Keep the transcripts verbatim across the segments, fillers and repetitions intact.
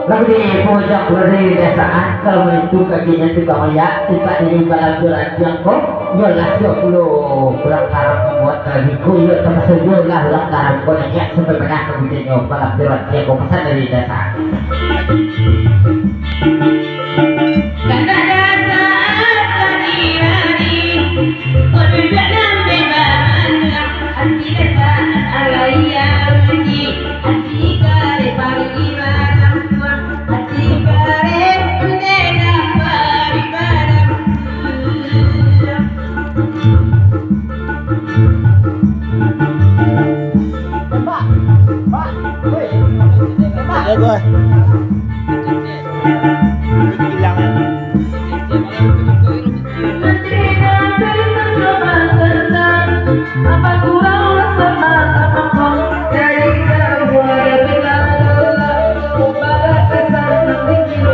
Tapi di pojok lari dasaan, kalau itu kakinya tukang liak, kita ini kalau curang tiang ko, yo lah siap pulo kurang karam mambuat lagi ko, yo termasuk yo lah kurang karam ko, nak sampai pernah kakinya kalau curang tiang ko, pesan dari dasaan. Kandak dasaan lari-lari, ko duduak nan bebas, ati dasaan alai yang tinggi. Ya, gue. Hilang.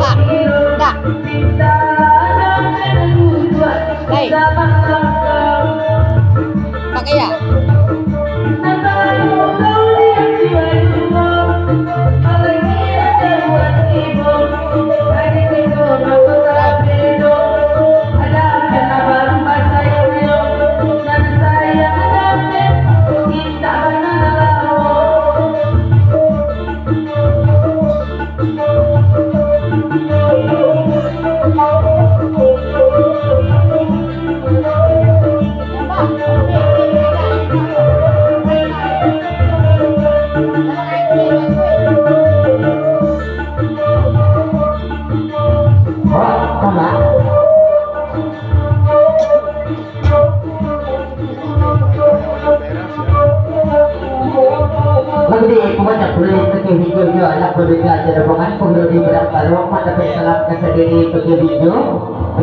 Pak, dah. Hei. Pakai ya? Mangko di pamacam buliah, pakai video jo alat pabeka jo rombongan, pangulu di padang taruak, mandapek salam ka sadiri, pakai video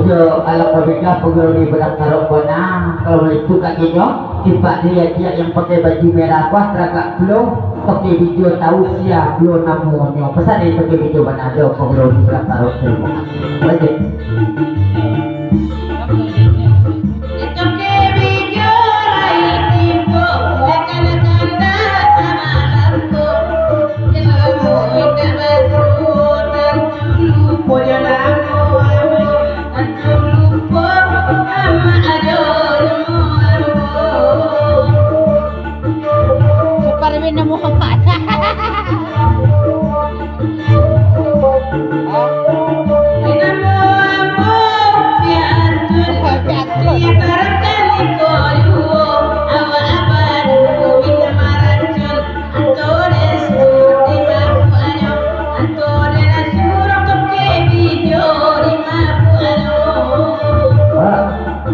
jo alat pabeka, pangulu di padang taruak, bana. Kalau itu kakinyo, tipak di adiak yang pakai baju merah, kuah taragak pulo, pakai video tahu sia pulo namonyo. Pesan dari pakai video bana jo pangulu di padang taruak, terima kasih. Lanjut. Sukar bin Muhammad.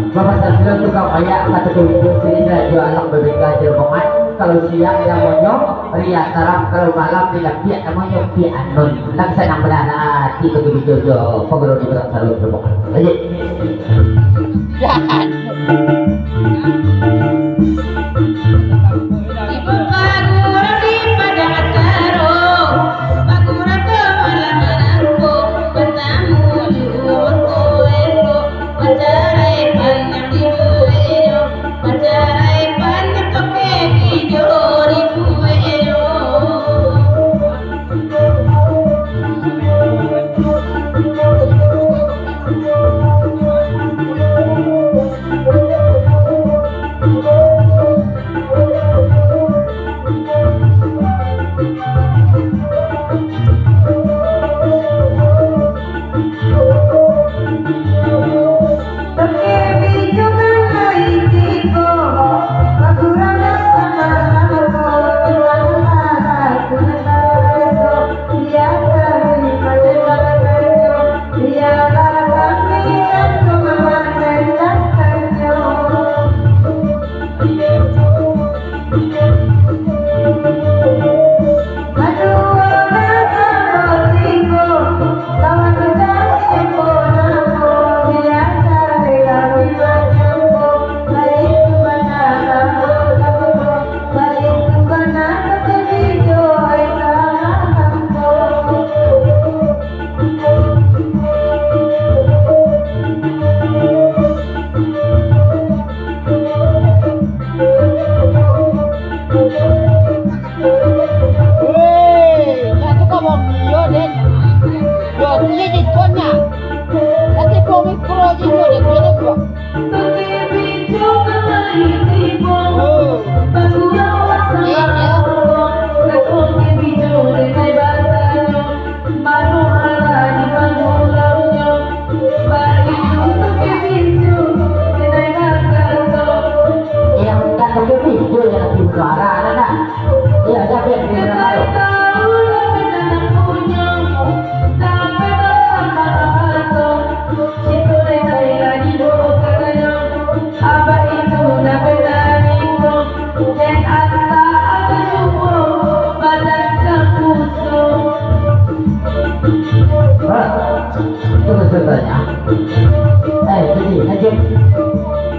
Bapak Sasilo tukang payak, kata pemimpin sini, jualan babeka jo rombongan. Kalau siang namonyo Ria Taram, kalau malam di Lapiak namonyo Piak Anun. Nan sanang bana ati bagi bijo jo pangulu di Padang Taruak, jo rombongan. Lanjut. Ibu pangulu di Padang Taruak, pangulu ka malam manangko, batamu di rumah kowe ko. Pacarai panjang dibueknyo, pacarai panjang toke ijo dibueknyo.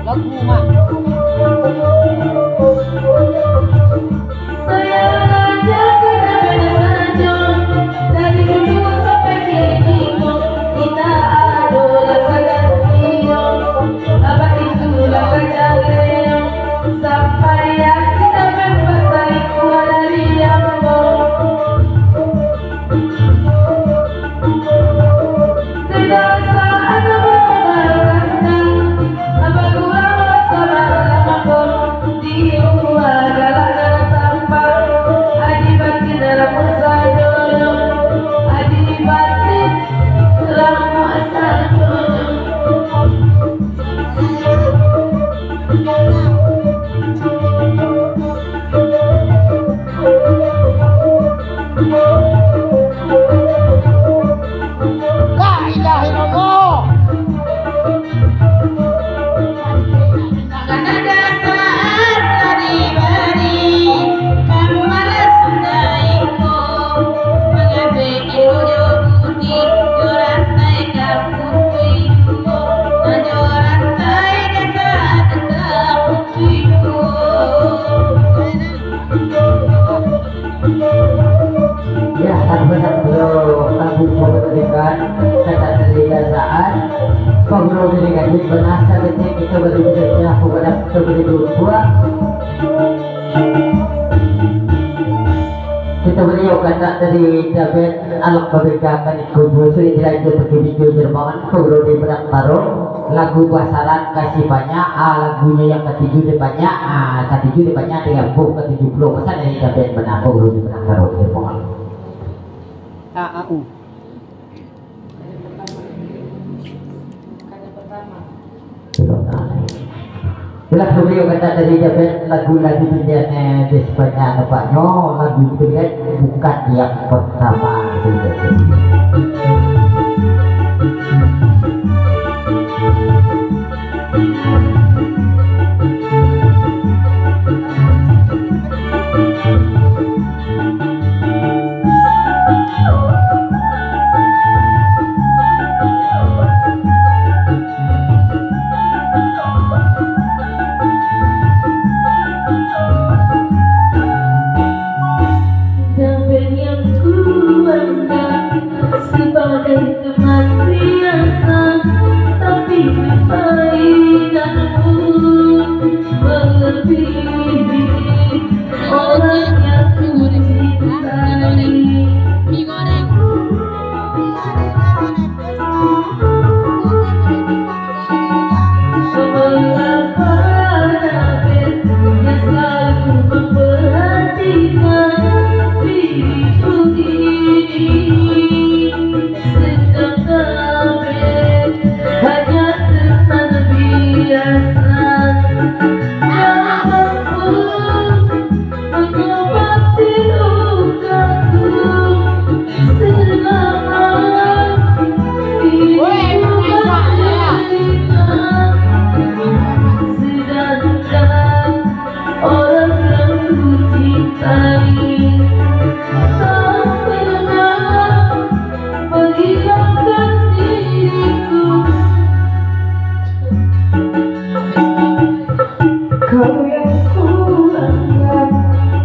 Lagu mah. Sayang aja kita beda sajo, dari dulu sampai kini pun, kita ado lah sagan iyo. Abah itulah kajaleo, sampai yang kita bebas salingkuh dari ambo. Tidak saat abah mengharapkan, abah kurang sabar lama pun. Di rumah galak dalam tampak, adi batin dalam sadonyo, adi batin dalam sadonyo. La ilaha illallah. Kan ada saat tadi bari, kan malas sudah iko, mangabek iko jo putih, jo rantai ka putih juo, jo rantai desa ka putih juo. Ya, kan banyak bro, lagu pemerintahan, kata dari dasaan, pembro dari gadis berasa kecil kita beri kecil ya, aku pada kita beri dua. Kita beri kata dari David alam berbeda kan ikut musuh yang tidak ikut pergi video jerbangan, pembro di Padang Taro. Lagu pasaran kasih banyak, ah, lagunyo yang katujuah dek banyak, ah, katujuah dek banyak di ambo katujuah puluah persen dari David bana, ambo guru di Padang Taro, di Pongal. A A U. Itulah video kata dari David, lagu-lagu pilihan, eh, di sepanjang tempatnyo, lagu itu kan bukan yang pertama, gitu. Damai yang ku anggap sebagai teman biasa, tapi kebaikanmu melebihi orang yang ku cintai. Mengapa David yang selalu memperhatikan diriku ini, sedang David hanya teman biasa? Ya ampun, mengobati lukaku selama ini. Weh, bukan main-main. Sedangkan orang yang ku cintai tak pernah menghilangkan diriku. Kau yang ku anggap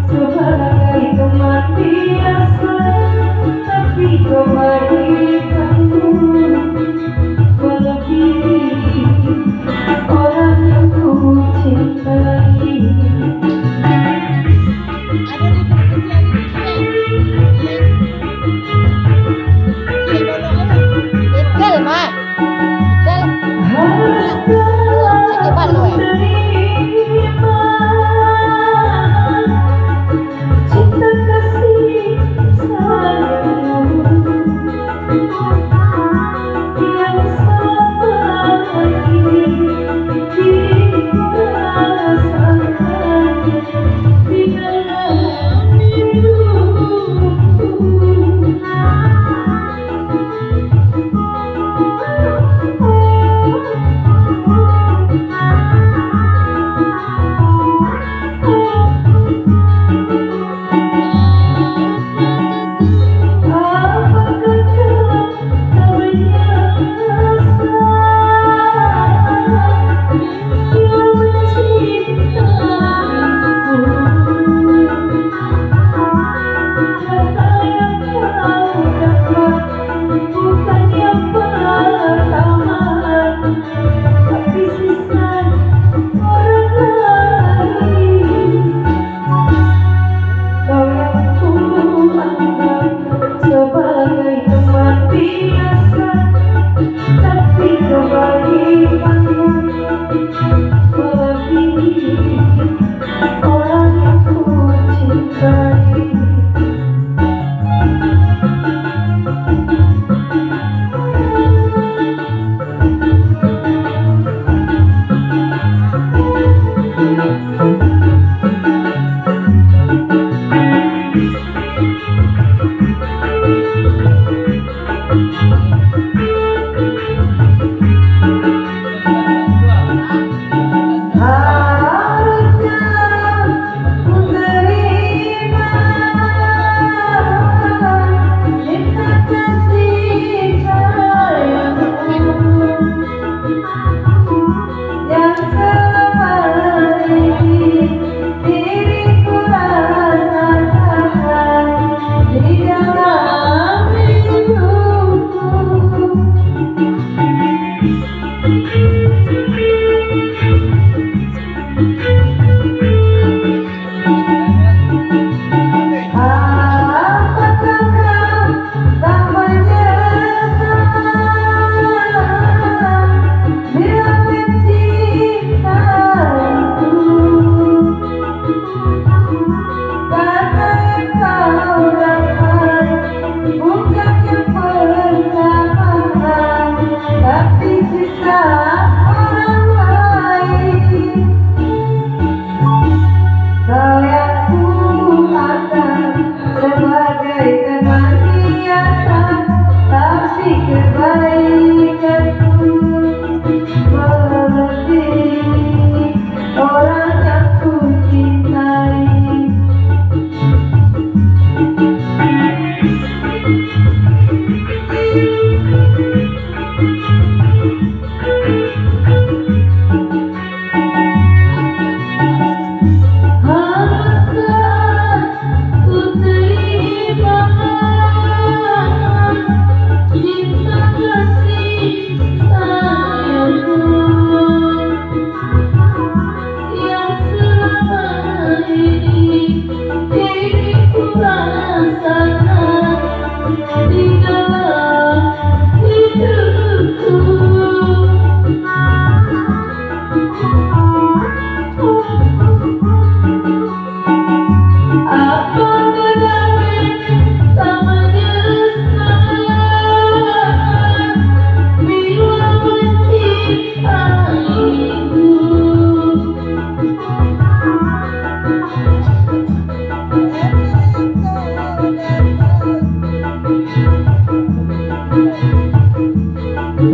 sebagai teman biasa, tapi kebaikanmu melebihi orang yang ku cintai. Melebihi orang yang ku cintai. Harusnya ku terima cinta kasih sayangmu yang selama ini diriku rasakan di dalam hidupku. Apakah kau tak menyesal bila mencintai aku? Karena kau dapat bukan yang pertama, tapi sisa orang lain. Kau yang ku anggap sebagai teman biasa, tapi kebaikanku melebihi orang yang ku cintai. Haruskah ku terima cinta kasih sayangmu yang selama ini diriku rasakan di dalam hidupku? Apakah damai tak menyesal bila mencintaimu?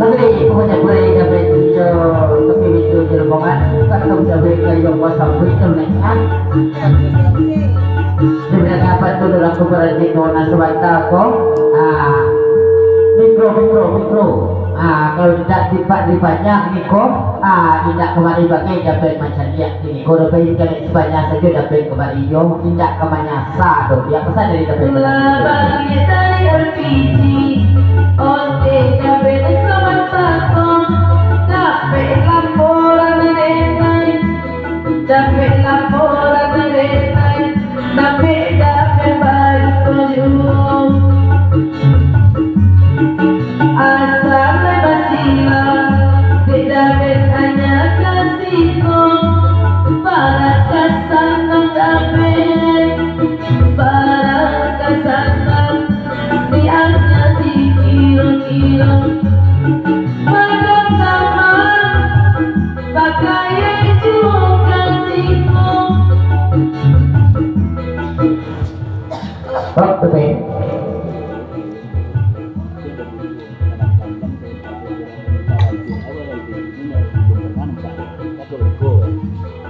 Tapi pokoknya boleh dapat video, tapi video di rombongan, bukan tahu jawab ke yang WhatsApp itu nih, ah. Sebenarnya apa tu dalam keberanian nona sebata ko? Ah, mikro, mikro, mikro. Ah, kalau tidak tipak di banyak ni ko, ah, tidak kemari bagi dapat macam dia. Kini ko dapek ikan banyak sajo dapek kembali yo, indak ka manyasa doh, biak pasan dari dapek. Lah bangkit dari L P G, onte dapek saman patong, dapek laporan dari, dapek laporan dari, dapek, dapek baru tujuh. Asa lai basilang, dek dapek hanya ka siko, barangkasan nan dapek, barangkasan nan diangkek dikiro-kiro. Badan taman, pakaian juo ka siko. Oke.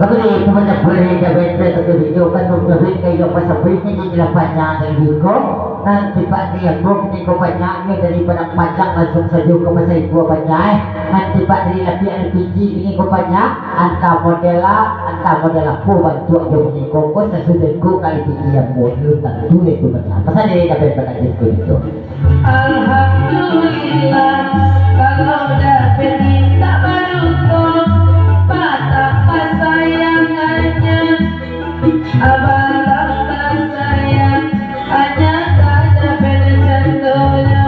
Tapi di teman-teman boleh jaga itu video kan untuk lebih kayak pasal berita di lapangan dan juga nanti Pak Rian Bung ni kau banyaknya daripada panjang langsung saja ke pasal dua panjang. Nanti Pak Rian lebih ada tinggi ini kau banyak. Antah model lah, antah model apa bantuak jo ni kau, kau sasudah kau kali tinggi yang model tak boleh tu banyak. Pasal dia dapat banyak itu. Alhamdulillah, kalau dapek mintak baduko, patang kasayangannyo, abang tak sayang, hanya tak dapek candonyo.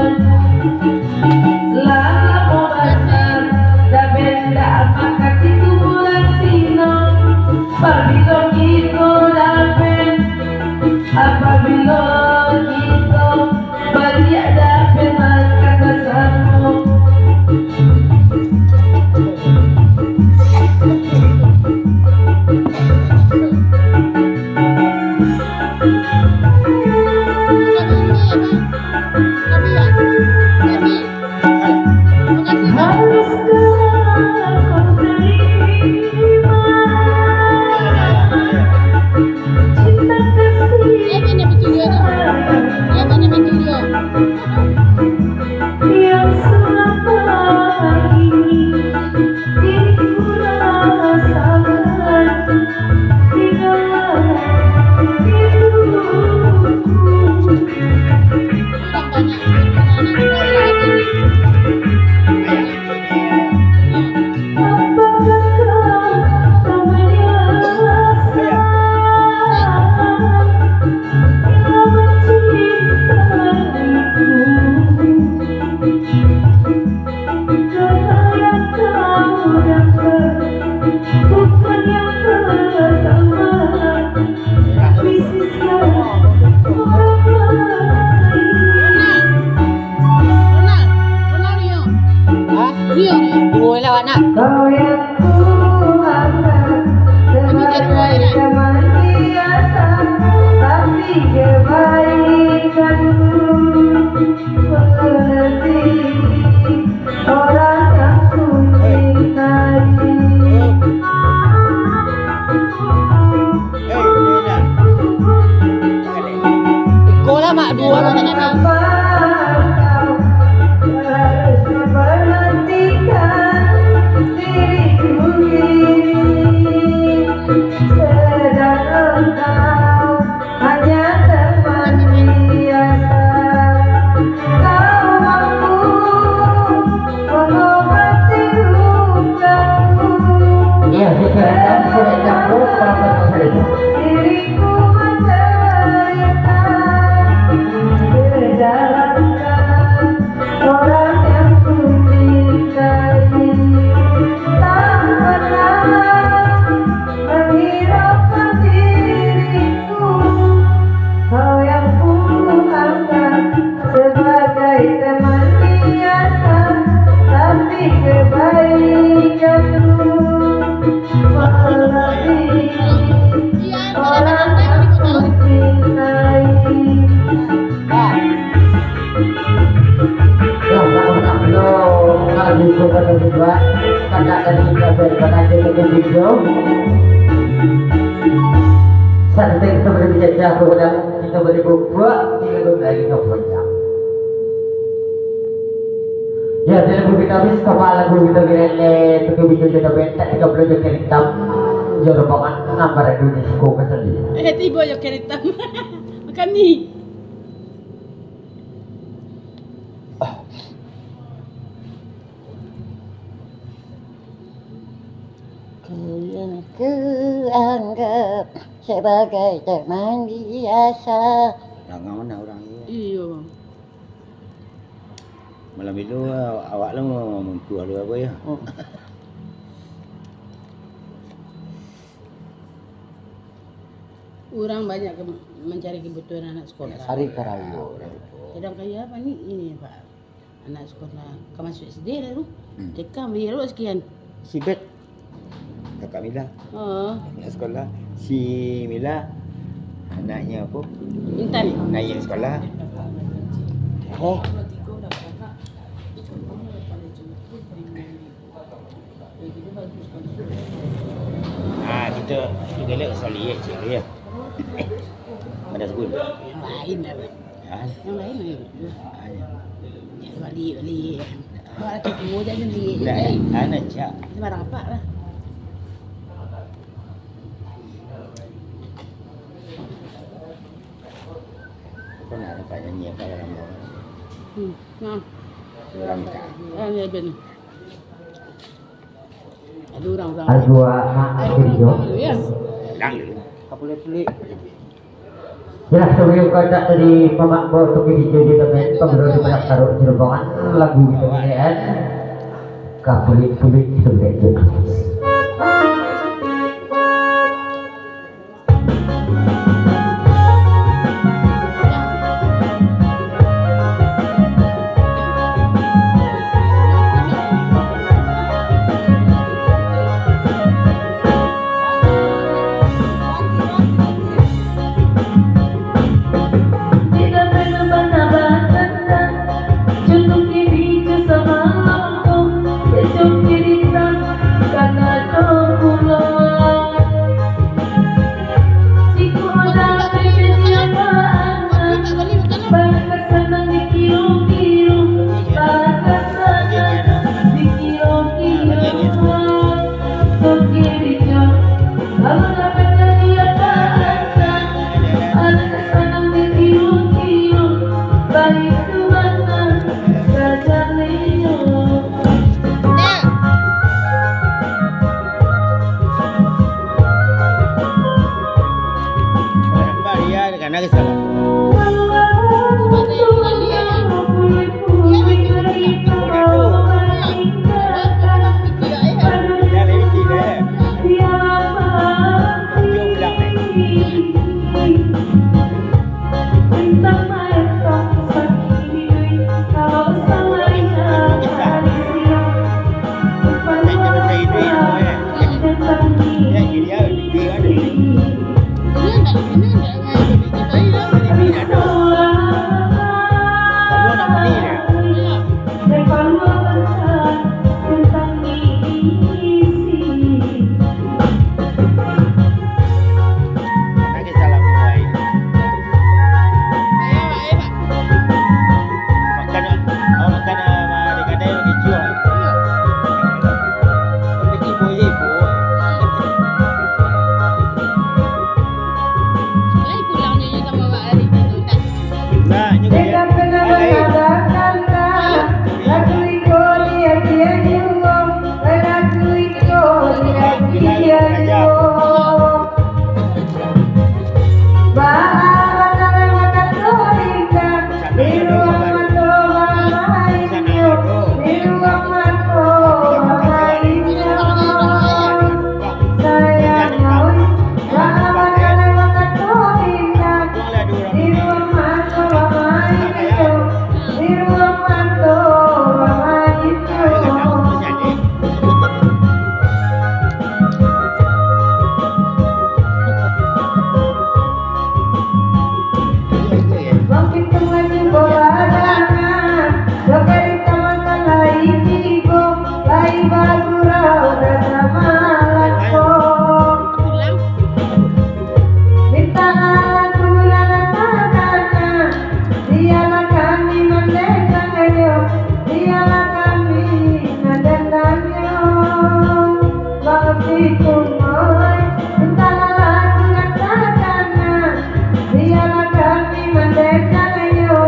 Lah lamo basa, dapek ndak makan di kuburan. Hah? Duo lah anak. Kau yang ku anggap sebagai teman biasa, tapi kebaikanmu melebihi orang yang ku cintai. Iko lah, Mak, duo lah. Mengapa kau harus memperhatikan diriku ini? Sedang engkau hanya teman biasa. Kau mampu mengobati lukaku. Iya, kita akan sudah jatuh, selamat sekali. Diriku menderita, sedangkan orang yang ku cintai tak pernah menghiraukan diriku. Kau yang ku anggap sebagai teman biasa, tapi kebaikanmu melebihi orang yang ku cintai. Yo, kalau nak, kalau nak, kalau bisa, kalau bisa, kakak dan kita berpanah jadi video. Santai kita boleh dijajah, kalau kita boleh bubuak, kita boleh lagi ke puncak. Ya, di lagu kita habis, kepala lagu kita kira-kira, itu video kita bentak, tiga puluh juta hitam, jor rombongan, enam barang di siko kesel. Eh, tibo jo kiritam. Makan mi. Ku yang ku anggap sebagai teman biasa. Jangan mana orang ni. Iyo, Bang. Malam itu, awak lah mau muntuah dulu apa ya? Hmm. Urang banyak ke, mancari kebutuhan anak sekolah. Hari karayo. Sedangkan ya apa ni, ini, Pak? Anak sekolah, ka masuk S D lah tu. Hmm. T K bayar dulu sekian. Si Bet, kakak Mila. Oh. Anak sekolah. Si Mila, anaknya apa? Intan. Naik sekolah. Oh. Ah, kita, kita lihat sekali ya, cik, ya. Mana sebut? Yang lain dah, Bang. Ha? Yang lain lagi. Ah, ya. Ya, balik, balik. Awak lagi tua je ni. Dah, eh, anak cak. Dia marah apa lah? Kau nak dapat nyanyi apa dalam bawah? Hmm. Nah. Orang tak. Ah, ya, benar. Aduh, urang-urang. Aduh, anak aduh, video. Urang-urang, ya. Kapulih-pulih. Jelas, sebelum kau tak tadi, Mamak bawa tu ke video dia, teman. Pembro di Padang Taruk, Cirebon. Lagu kita ni, kan? Kapulih-pulih, kita boleh tu. Ini dia, dia ada. Ini enggak, ini enggak, enggak ada biji bayi lah. Ini ada. Semua nak beli dia. Iya. Lagi salam, boy. Makan, oh, makan, ah, ma-, di kadai bagi jual. Tapi ibu-ibu. Lai pulang nyo samo awak hari tu, tak? Nah, nyo. Kita pernah mengadakan, tak? Lagu iko di hati juo, lagu iko di hati juo. Mintalah lagu nan takana, biarlah kami mandendangannyo, biarlah kami mandendangannyo. Bang Situmoi, mintalah lagu nan takana, biarlah kami mandendangannyo,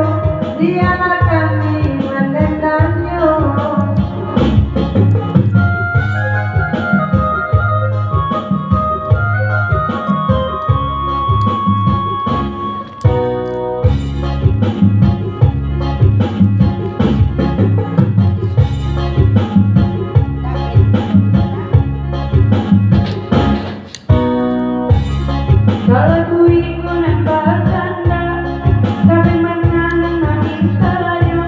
biarlah kami mandendangannyo. Kalau kuiko nan bakandak, tapi mananam mamintanyo,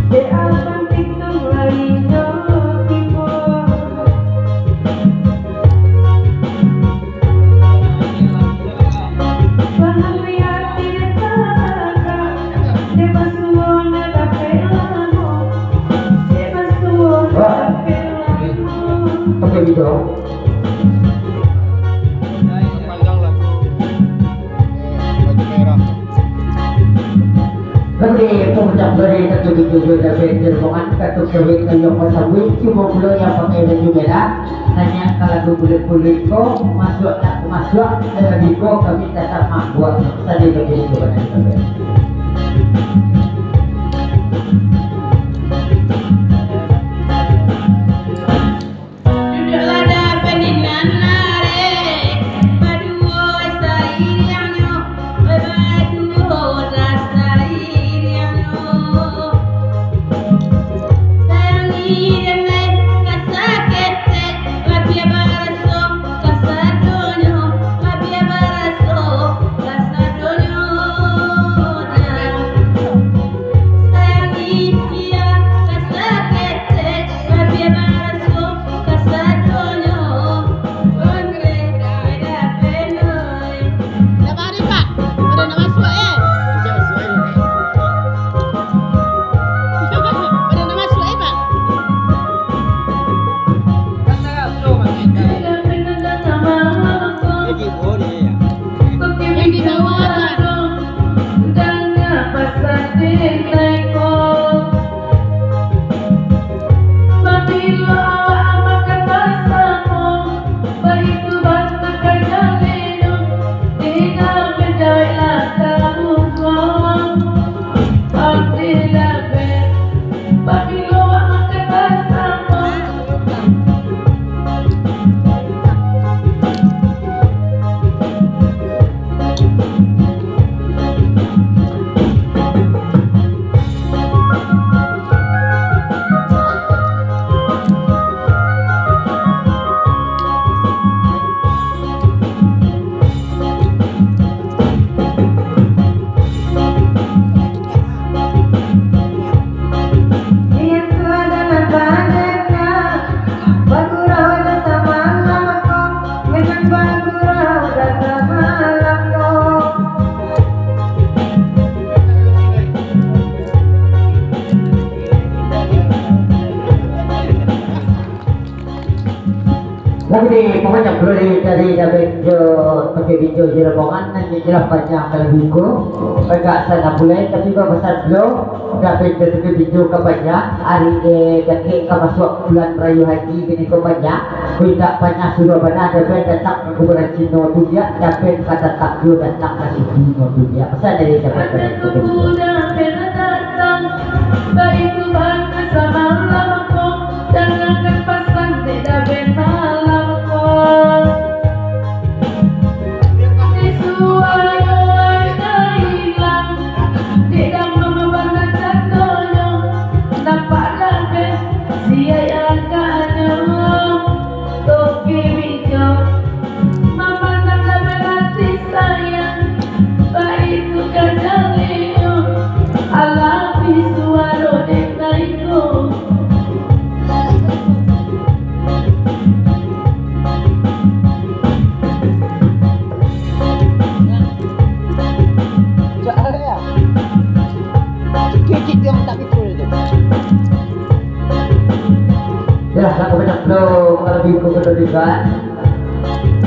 dek abang itu lainyo tibo. Oke, gitu. Oke, pemuda beri kata gitu juga, dan rombongan kata kawin kayu pasabui, cuma pulo yang pakai baju merah. Tanya kalau bulik-bulik ko, masuak tak masuak, kalau di ko kami tatap mambuak. Tadi begitu, benar, benar. Duduklah dapek di nan arek, baduo sairiangnyo, baduo sairiangnyo. Sayangi denai ka saketek, labiah baraso kasadonyo, labiah baraso kasadonyo. Oke, pokoknyo bro, dari Daben jo Toke Bijo jo rombongan, nan jelas panjang ka lagu ko. Agak sanang pulai, tapi bapasan bro, Daben jo Toke Bijo ka panjang, ari, eh, dakek ka masuak bulan rayo haji kini ko panjang. Ko indak panjang suruah bana, Daben datang ka kuburan Cino tu biak, Daben ka datang jo datang ka Cino tu biak. Pasan dari Daben ka Toke Bijo. Baitu bana samalam ko, dangakan pasan dek Daben malam ko. Disuai ka ilang, dek damam bana catonyo, nampak Daben siai agaknyo. Toke Bijo mamandang Daben ati sayang, baitu ka jalinyo, alah bisuaro dek naiko. Cik, cik, yang tak betul tu. Yalah, lagu banyak bro, kalau di ko kedudukan.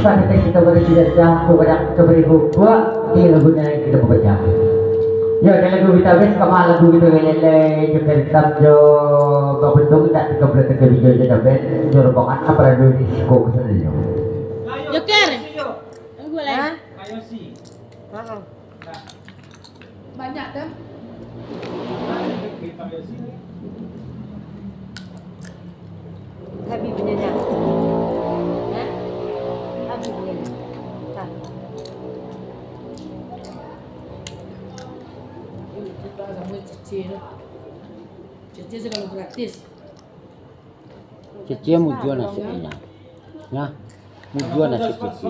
Sakit kita beri tidak jauh, ko banyak kita beri bubuak, di lagu ni kita baca. Yo, di lagu kita habis, kama lagu kita lele, kita hitam jo, babetul tak tiga belas tiga tiga je dah ben, jo rombongan apa dah dulu di siko ke sana jo. Joker. Tunggu lah. Hah? Heeh. Banyak kan? Habis punya nyak. Hah? Habis punya nyak. Tak. Ini kita sama Cece tu. Cece segala gratis. Cece mujua nasib inyo. Nah, mujua nasib Cece.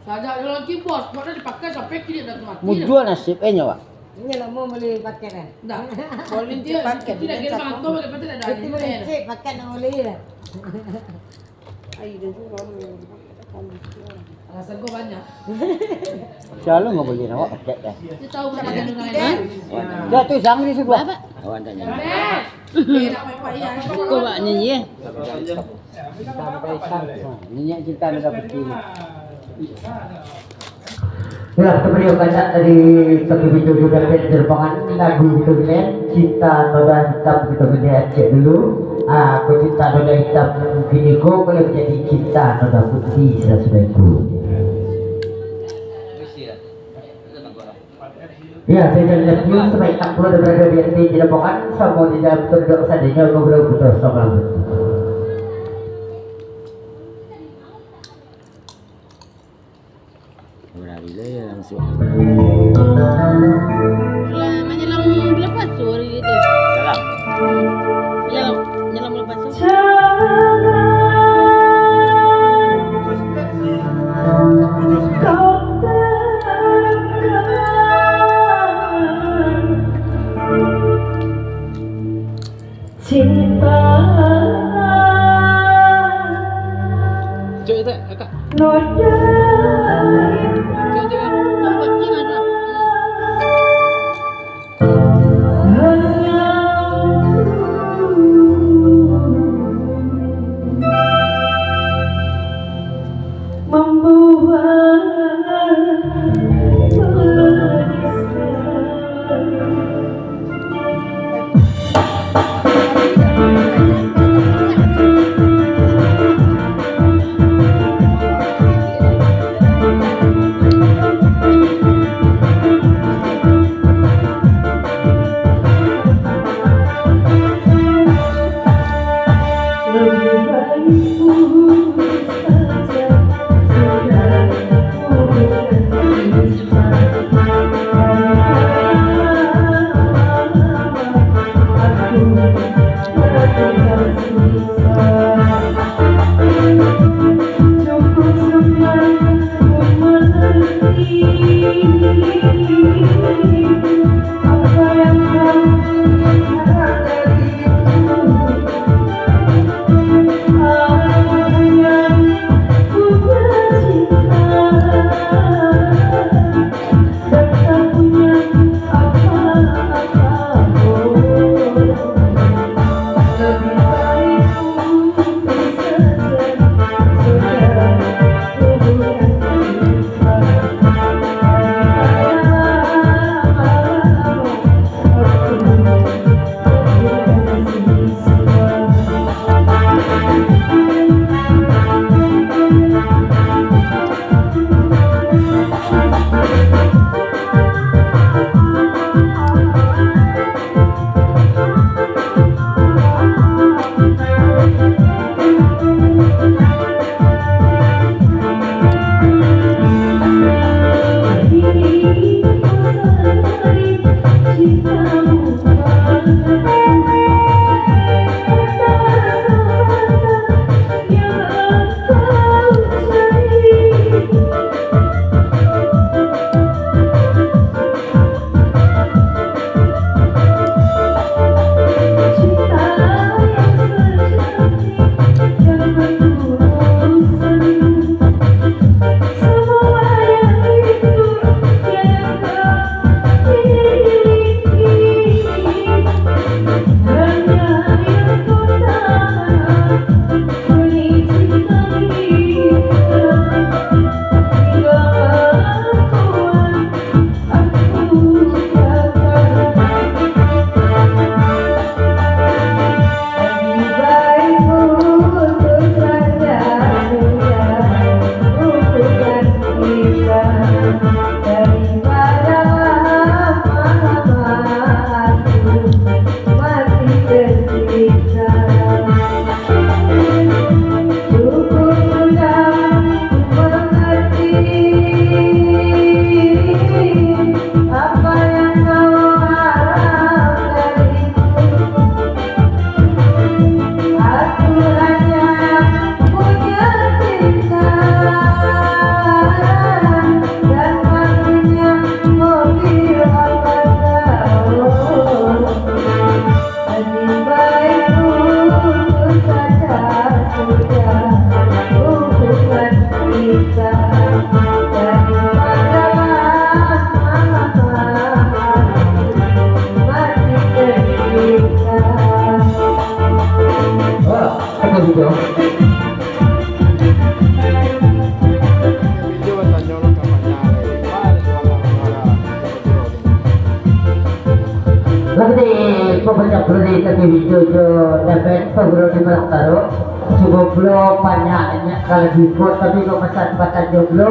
Sajak dalam kibos, kok dah dipakai sampai kini dah mati dah. Mujua nasib inyo, Pak. Inyo nak mau beli paket, eh? Ndak. Boleh dia, paket, kita lagi pakai. Rantau, pakai paket dah. Kita beli cek paket nak beli dah. Ai, dah tu baru. Alasan kau banyak. Siapa mau beli nak paket dah? Dia tahu mana yang lain. Dia tu sang di sebelah. Awak tanya. Kau buat nyanyi, eh? Minyak cinta Noda Putih. Ya, kita beri banyak dari Toke Bijo jo Daben jo rombongan, lagu itu, Cinta Noda Hitam, kita beri cek dulu. Ah, ko Cinta Noda Hitam kini ko boleh menjadi Cinta Noda Putih sasudah itu. Ya, saya jadi Neptune, sebaik tak perlu ada berada di hati, tidak bohong, sama di dalam tunduk sadanya, ngobrol putus sama. Berari lah ya langsung. Lah, menyelam bulan puasa hari itu. Dalam. Menyelam, menyelam bulan puasa. Cinta. Cek, cek, kakak. Noda. Cek, cek, kakak. Membuat menyesal. Lagi di pembaca bro di tadi video jo David, pembro di Malang Taruh. Cubo pulo banyak, banyak kalau dibuat, tapi kalau masa tempatan jo pulo,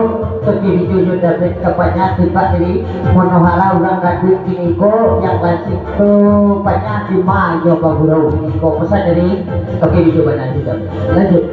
tapi video jo David ka banyak tiba dari Monohara urang gadun kini ko, yang klasik tu banyak di ma jo bagurau kini ko. Pesan dari Oke, video mana juga. Lanjut.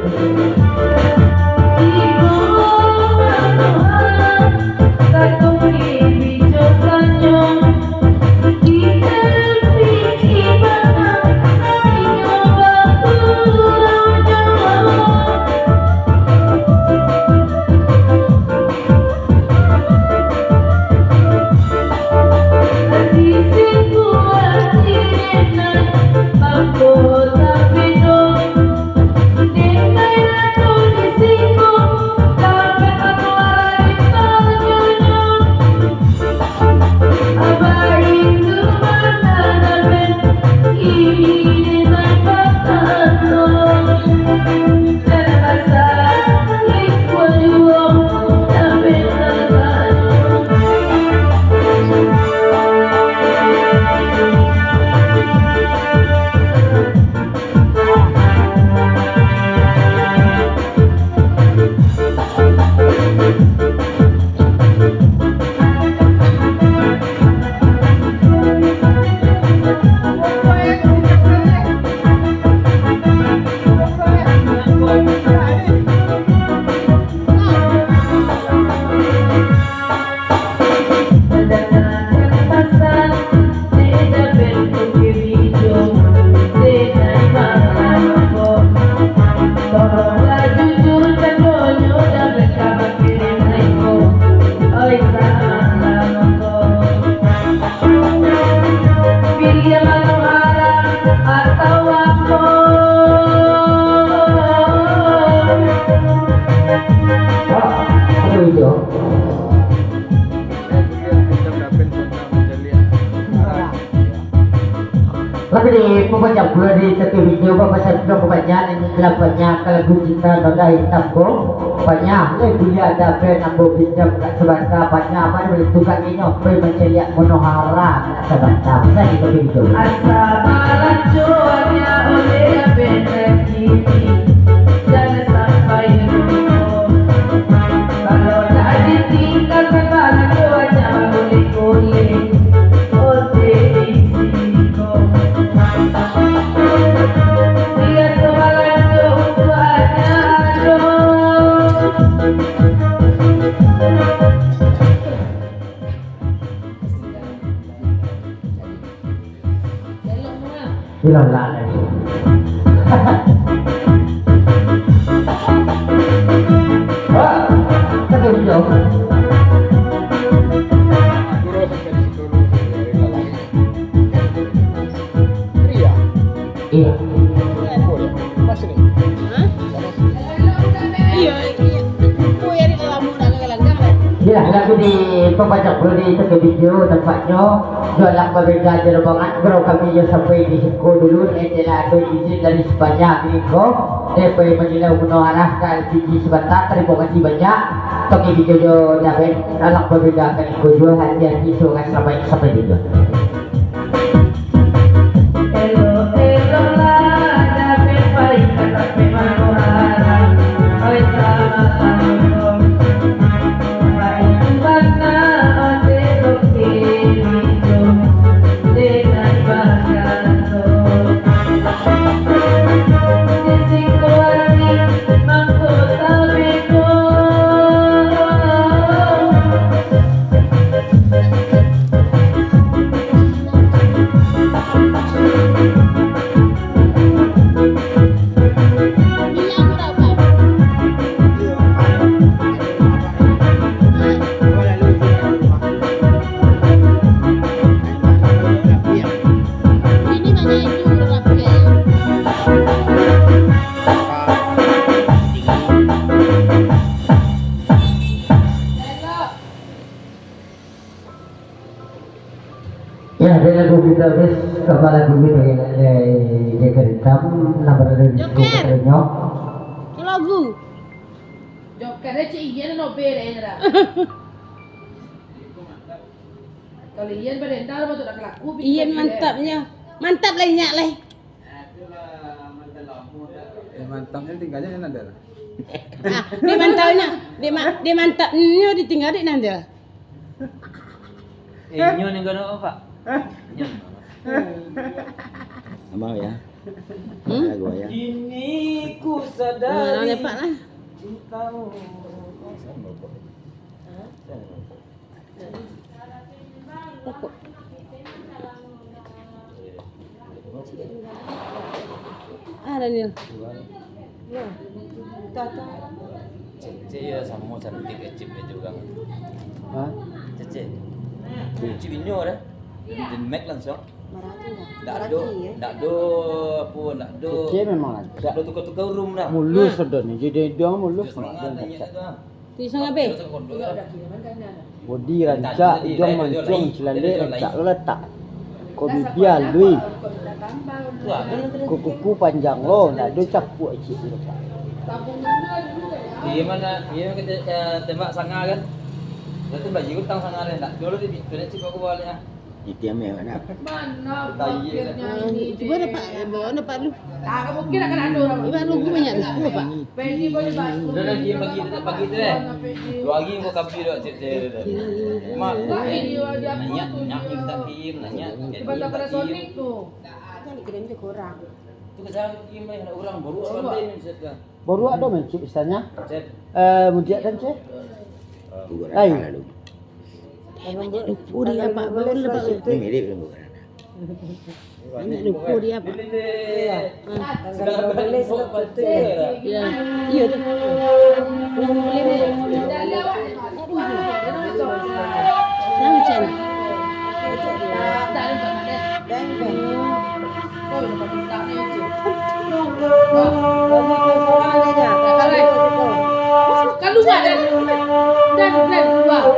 Tapi di pembaca pula di satu video, bapak saya sudah kebanyakan ini, telah banyak kalau cinta noda hitam ko. Banyak, eh, bila ada band ambo pinjam kat sabanta, banyak, banyak boleh tukang inyo, pai mancaliak Monohara kat sabanta. Pesan di kopi itu. Asa balanjo aja oleh band kini, jangan sampai lupo. Kalau tak ditinggalkan balanjo aja boleh-boleh. Ote di siko. Bilang lah. Wah, tapi jauh. Iya. Hah? Iya, iya. Oh, ya, di dalam muda galang-galang. Ya, lagu di pembaca bro di satu video tempatnya. Jualan berbeda di ruangan, bro kami yang sampai di siko dulu. Adalah ada izin dari sepanjang minggu. Dari Menyilau Gunung Arah ke L P G sebentar. Terima kasih banyak. Toke video jo dapat. Alang berbeda ke minggu jual. Hati-hati, semoga selamat sampai tujuan. Ya, dari lagu kita habis, kepala lagu kita ya, eh, Cerita pun lah berada di Joker. Sekolah. Itu lagu. Joker, dia cik Ian no be deh, dah. Kalau Ian berendal, betul nak kelaku, Ian bikin mantapnya. Mantap lah, inyak lah. Eh, mantapnya tinggalnya yang ada lah. Ah, dia mantapnya, dia ma-, dia mantapnya ditinggal di nanti lah. Eh, inyo ni kena apa, Pak? Inyo. Sama ya. Hmm? Lagu ya. Kini ku sadari. Mana lepak lah? Cintamu. Pokok. Ah, Daniel. Yo. Cece ya samo cantik ya, Cip, ya, juga. Hah? Cece. Cip inyo dah. Den Mac langsung. Ndak ado, ndak ado apo, ndak ado. Cece memang lancar. Ndak ado tukar-tukar room dah. Mulus ado ni, jadi dia mulus. Semangat nanya tu. Ti sangat be. Bodi rancak, iduang mancung, cilalek rancak lo latak. Ko bibia alui. Ko kuku panjang lo, ndak ado capuak icik di depan. Iya mana? Iya kita, eh, tembak sanga kan? Dah tu bagi utang sanga kan? Ndak dulu di pintu ni cik aku balik ah. Iti ameh awak nak. Mana akhirnya ini, cuba dapat, eh, bawa dapat lu. Ah, mungkin akan ada orang. Iba lu gua banyak lu, apa? Udah lagi pagi, tetap pagi tu, eh. Dua hari kau kapi dah, cek, cek, cek. Mak, nanya, nanya, minta kirim, nanya, jadi minta kirim. Kan dikirim tu kurang. Tu ke sana kirim, eh, nak orang baru sampai ni, set dah. Baru ada mancik misalnya. Set. Eh, mudiak kan, cek? Lain. Lupo dia, Pak. Baru lepas. Ini mirip dengan bukan. Anak lupo dia, Pak. Iya. Ya. Iya tu. Macam. Kaluar dari, dari, dari luar.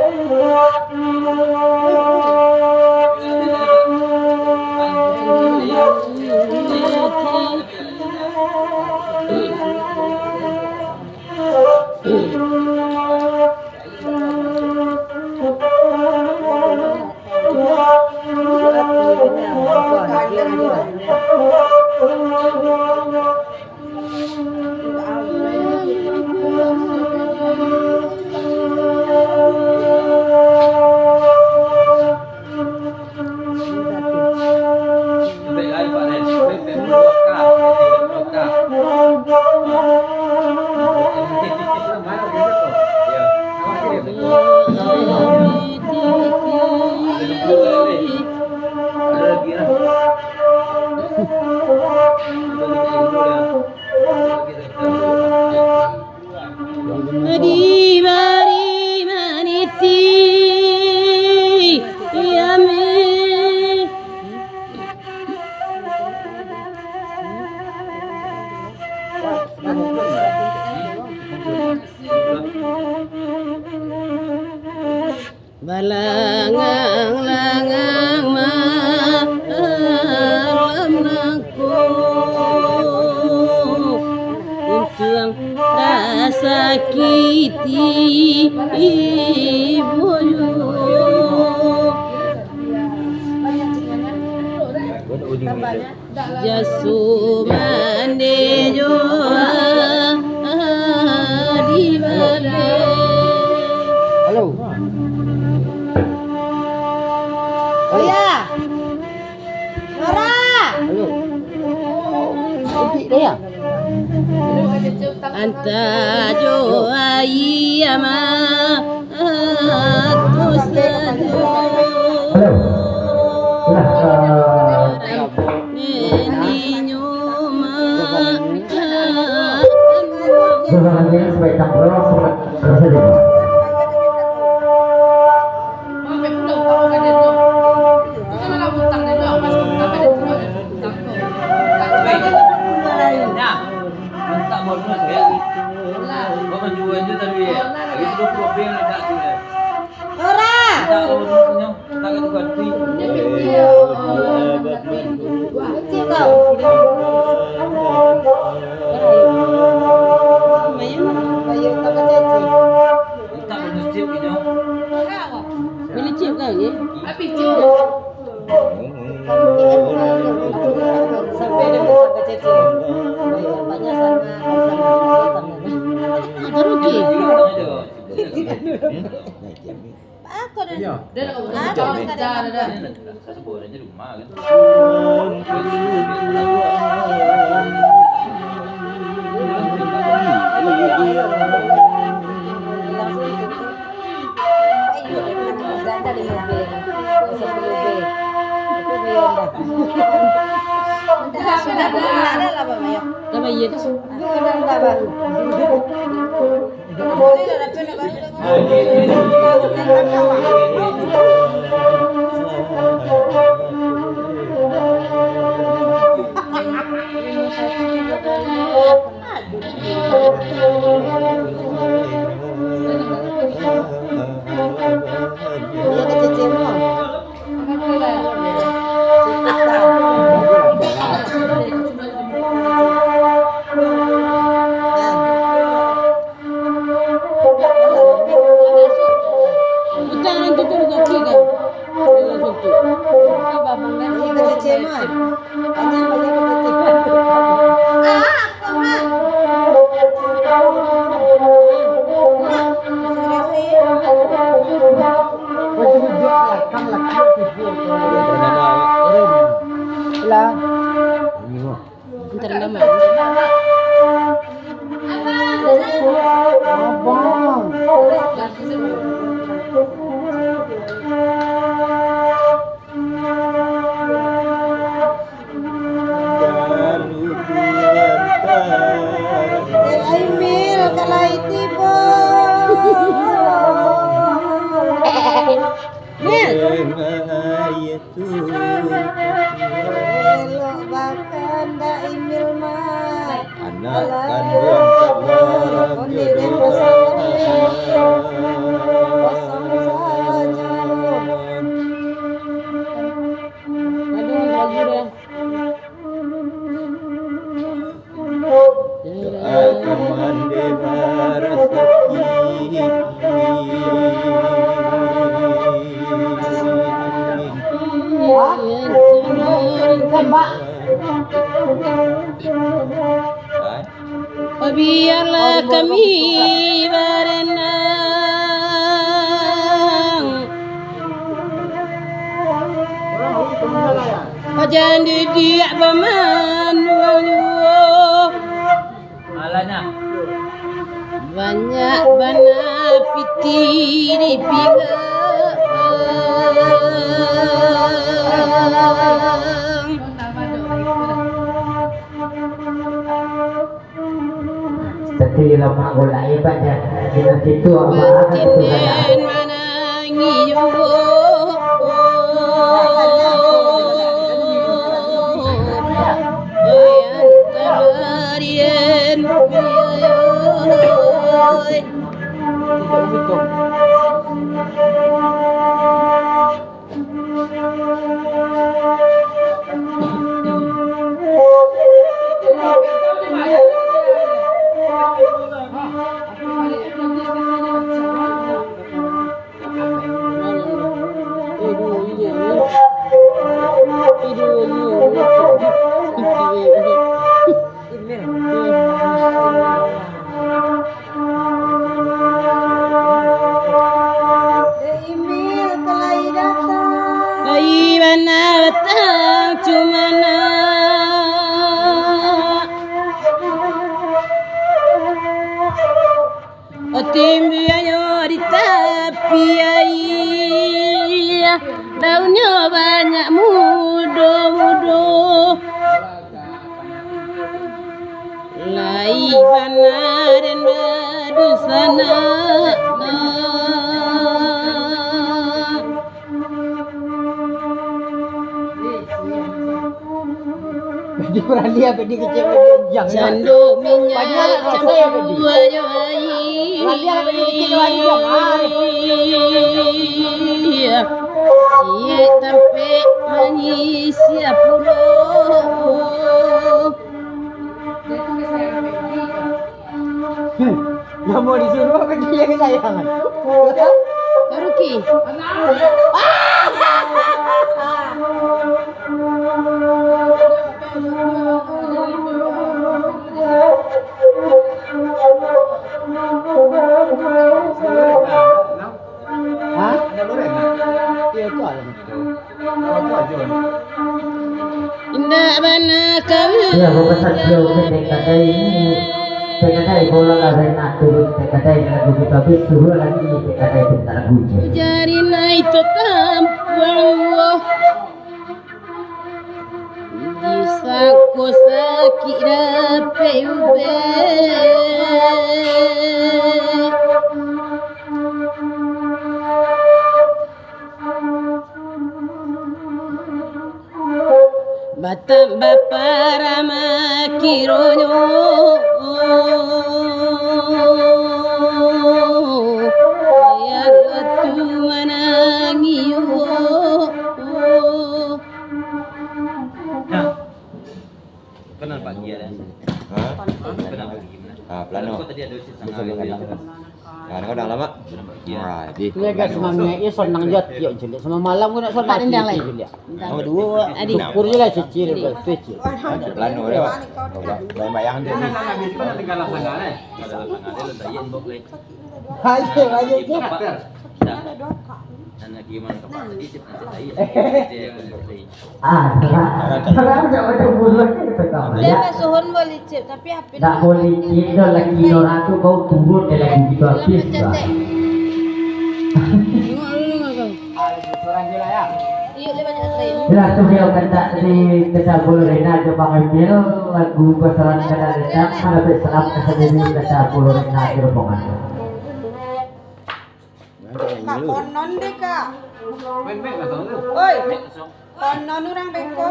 Di bari maniti, ya, mi. Balangang-langang malam nangko, untuang rasakiti ibo juo. Jaso mande jo di balai. Halo. Oh ya. Nora. Halo. Cantik dah ya. Anta jo ayah mah. Halo. Nah, eh, suaranya supaya tak keras, terus aja. Nah, minta bonus ya. Kau menjual je tadi ya. Lagi dua puluh B yang ledak tu ya. Ora. Tak, kalau maksudnya, tak kata ganti. Kecil kau. Main lah. Kayu tak kecil. Tak bonus chip gitu. Boleh chip kau ni? Habis chip. Sampai dia minta kecil. Banyak sangat, sangat. Itu rugi. Aku dah. Iya. Dah, dah, dah. Dah, dah, dah. Dah, dah, dah. Dah, dah, dah. Utang tu tu kaki kan? Dalam tu. Ini kecil mah. Hanya banyak kecil. Ah, apa mah? Lah. Antar nama. Abang. Emil, kalau itu, Bo. Mil. Elok bakandak Imil mah. Anak kanduang kosong sajo. Aduh, lagu dah. Doakan mandeh rasaki. Biarlah kami barenang. Pajan didiak bamanuang juo. Alahnya. Banyak bana pitih di pinggang. Tapi lamak golai banyak. Di situ apa? Batinen manangis yo. Bayan tabarien. Dek Imil ka lai datang. Lai bana datang, cuman nak. Otimbianyo di tapi aia, daunnyo banyak mudo-mudo. Lai bana den badunsanak. Jadi berani apa dia kecil dia jang. Cando minyak campur ayo aia. Iya. Siek tampek manyisiah pulo. Hmm, namo disuruah apo dia kesayangan? Taruki. Hah? Iya, itu ada betul. Indak bana kawan. Ya, bapak Satrio, pendek kadai ini, pendek kadai bola lah, Renat turun, pendek kadai lagu kita habis, suruh lagi, pendek kadai bentar lagu je. Jari naik tu tampuang, woh. Disangko sakik dapek ubek. Batang baparama kironyo, yang tu manangih. Nah, kenal pagi ya, Dan? Hah? Kenal pagi, mana? Ah, pelano. Kok tadi ada chat sama Bisa Agung? Nah, kau dah lama? Iya. Wah, di Iya, guys, semangat. Iya, senang je, tiok je, Liak. Sama malam kau nak salat, Pak Endang, tiok je, Liak. Nama dua? Adi. Syukur je lah, cicil, Adi. Kecil. Pelano dia, Pak. Bayang-bayang dia ni. Nah, nah, nah, biasa kau nak tinggal lah sana, eh. Kalau sana dia, letak inbox, eh. Ayo, ayo, Cik. Dah. Anak gimana, Pak? Tadi chat nanti tadi. Ah, terang. Terang, jangan macam burung kita tahu, Dia ya. Basuhun boleh cek, tapi H P Ndak dia boleh mati. Cek dah, laki orang tu bau turun dia lagi gitu Bilang habis macam dah. Cek. Tengok dulu, Bang. Iya, dia banyak sekali. Langsung dia kata di kata Bolo Rena ke Bang Emil, lagu pasaran kena ledak, mana baik salam ke sendiri kata Bolo Rena di rombongan. Kak, konon deh, Kak. Oi, konon urang beko.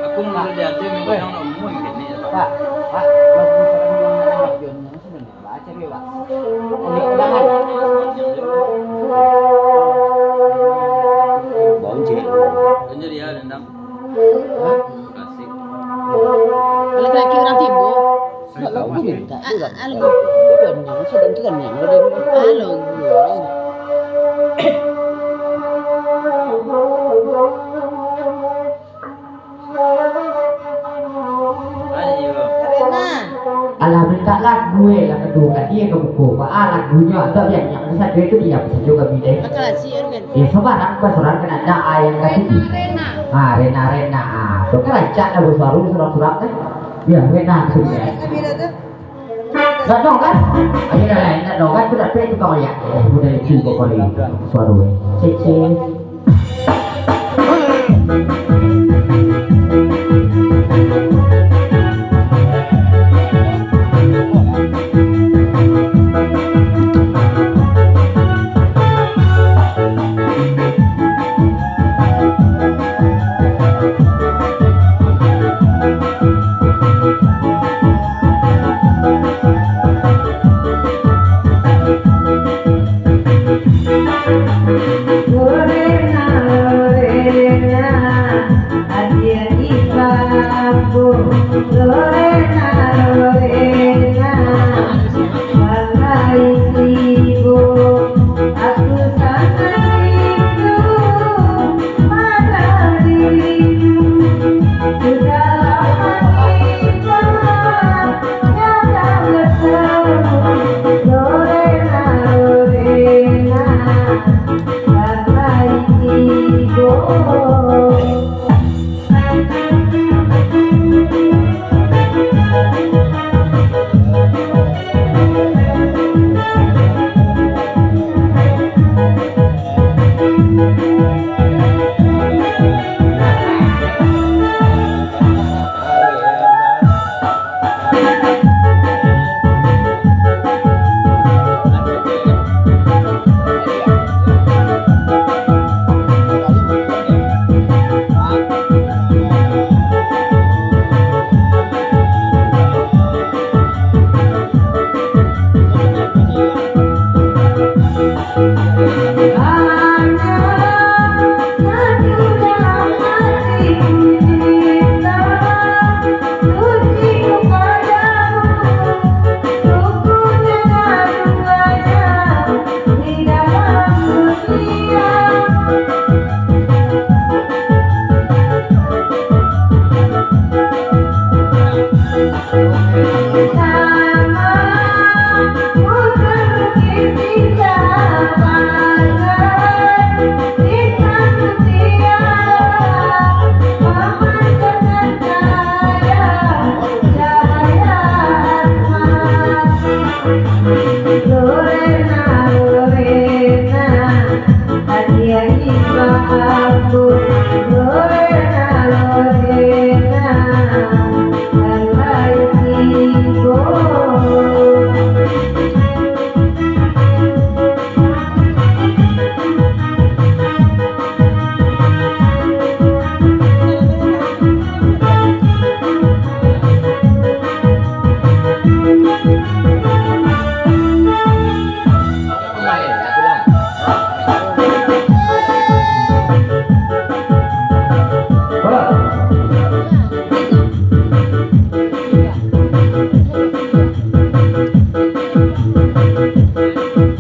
Aku mau dia aja, memang nak umum gini. Pak, Pak, lagu sekarang yang ada John Musu dan baca dia, Pak. Oleh undangan. Bau je. Ini dia dendam. Hah? Kasih. Kalau laki orang tibo. Kalau aku minta juga. Alo. Itu kan yang, sudah itu kan yang, udah. Alo. Ayo. Karena Alah, mintak lagu, eh, lah, kedua kali, eh, ka buko. Ba, ah, lagunyo, atau biar nyak sajo tu diam sajo kami deh. Bakal asyik, kan? Eh, sabarang, ba, surang kena ada, ah, yang katigo. Rena, Rena. Ah, Rena, Rena, ah. Tu kan rancak dah basuaro surang-surang, eh. Ya, Rena tu, ya. Kami dah tu. Dak dong, kan? Ayo dah, dak dong, kan? Tu dak pek tukang oyak. Eh, udah itu pokoknya suaro, eh. Cece.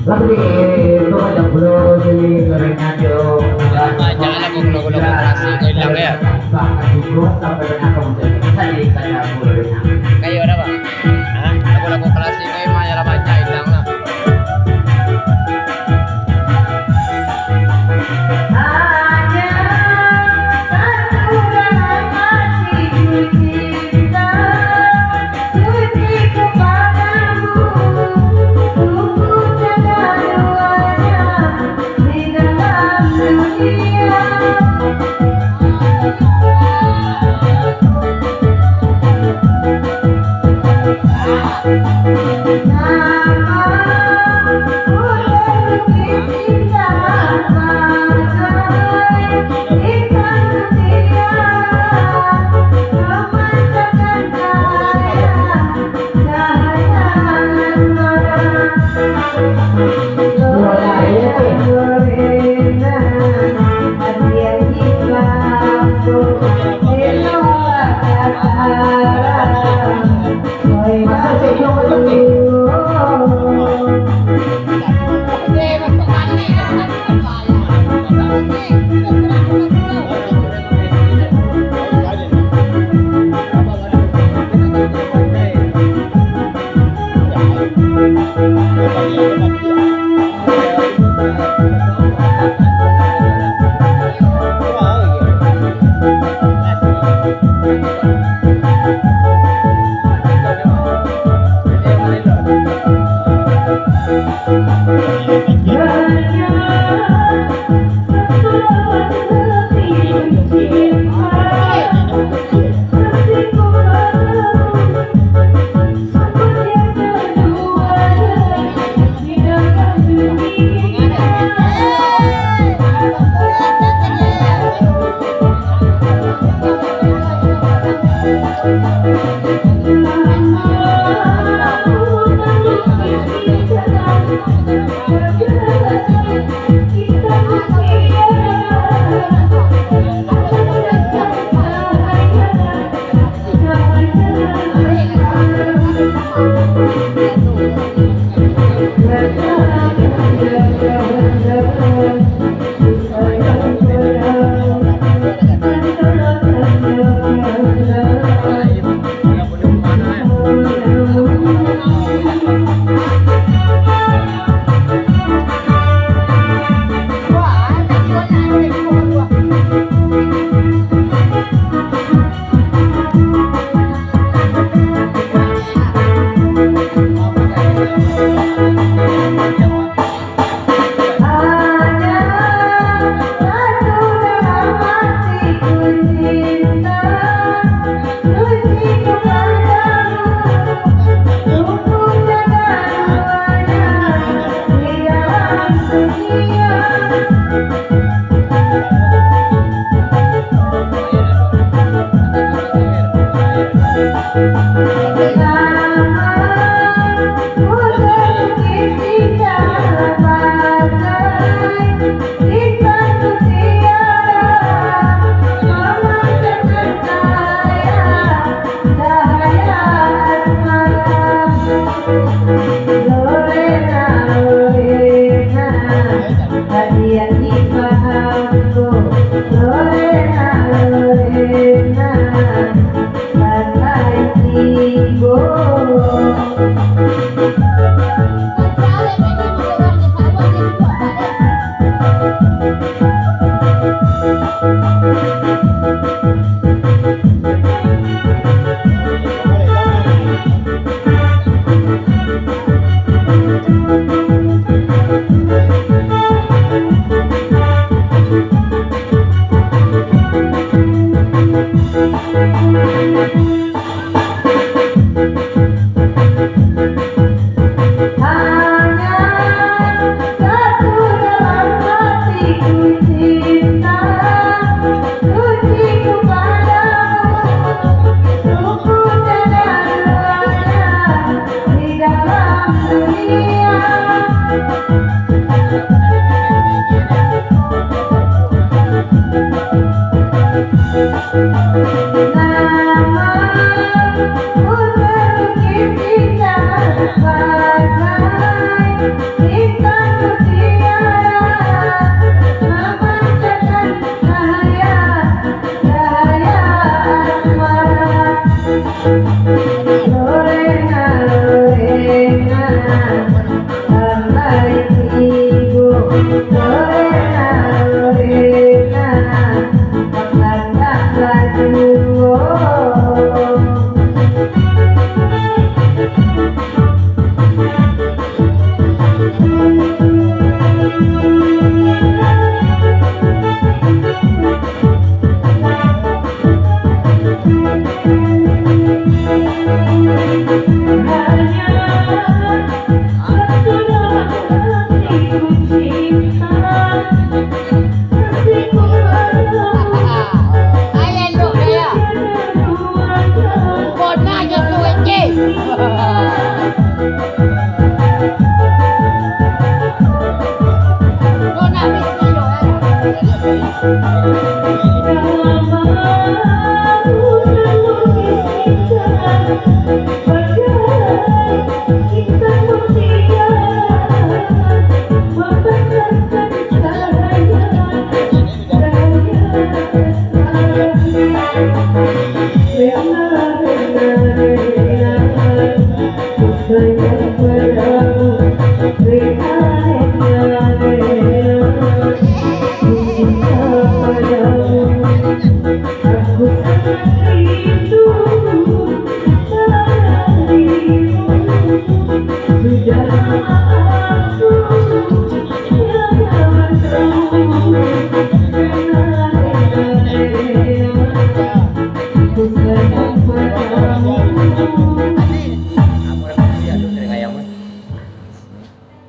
Tapi itu banyak pulo di kerennya jo. Banyak lah lagu-lagu klasik ko ilang ya. Kayo ado, Bang? Hah? Lagu-lagu klasik ko emang lah banyak ilang lah.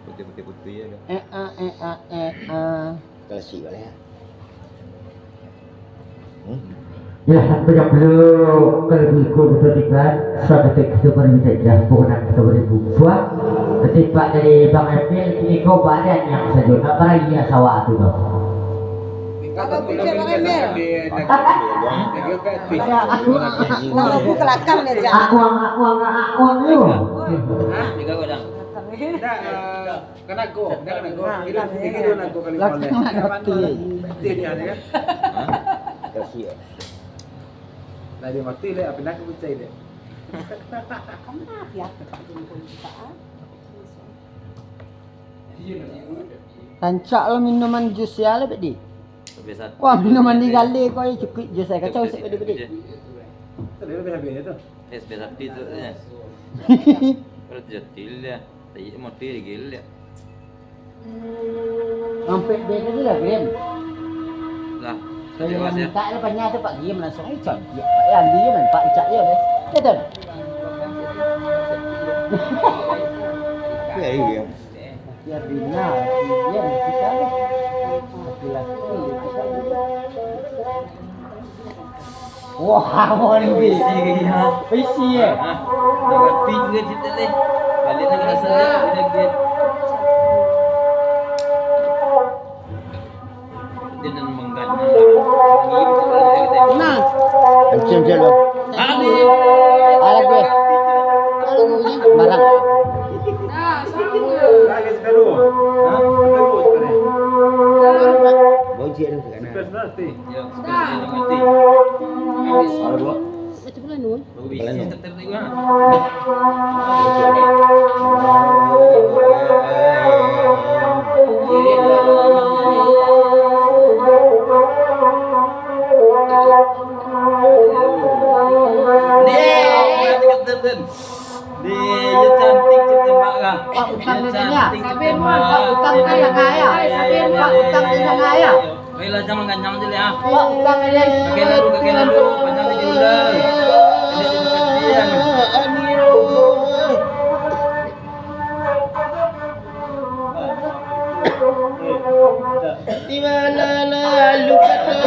Putih-putih-putih ya, dah. Eh, ah, eh, ah, eh, ah. Klasik kali ya. Hmm. Ya, sampai jam dulu, kalau diikut betul tiga, sudah detik kita baru bisa dah, pokoknya kita baru buka. Ketimpa dari Bang Emil, kini kau badan yang sajo, nak baraya sawah tu tau. Kalau picek Bang Emil. Ya, aku, aku kelakar dia, Cak. Aku, aku, aku, aku, aku. Hah? Tiga orang. Dah, eh, Kan nago, dah kan nago. Nah, tiga, kan tiga nago. Dua nago kali. Lah, kau kan nago. Betul dia, ya kan? Hah? Kasih ya. Lah, dia mati lah, apa nak percaya dia? Kamu mati apa tak guna pun kita, ah? Rancak lo minuman jus ya, lah, Pedi. Wah, minuman di gale kau, eh, cukup jus, eh, kacau, sek, Pedi, Pedi. Tadi lebih habis tu. Es berapi tu, ya. Kalau jatuh, ya. Tapi mati lagi, ya. Sampai dia tadi lah, Glenn. Lah, saya terima kasih. Minta lah banyak tu, Pak Gim langsung, "Eh, Con, ya, Pak, ya, Andi, ya, man, Pak Icak, ya, man." Ya, Ton? Ya, iya. Ya, Dina, ya, kita lah. Laki-laki, kita lah. Wah, mau ni bisi ya. Bisi ya. Ah, ah. Dah mati juga cerita ni. Balik nak rasa dia, dia, dia. Dia nak mengganyang. Nah. Encim je lo. Aduh. Alah gue. Barang. Nah, sama. Lagi sekali. Hah? Terus sekali. Bocil tu kan. Sudah. Sudah. Habis. Kalau dua. Macam mana, Nur? Baru bisi, tetek-tetek juga. Dia, dia, dia, dia. Dia, dia cantik, cantik banget. Pak, utang dia, dia. Sabar, Pak, utang dia, dia. Sabar, Pak, utang dia, dia. Baiklah, jangan ganyang je lah, ah. Pak, utang dia. Kakek lalu, kakek lalu, panjang dia dulu. Dia, dia, dia. Di mana lalu kata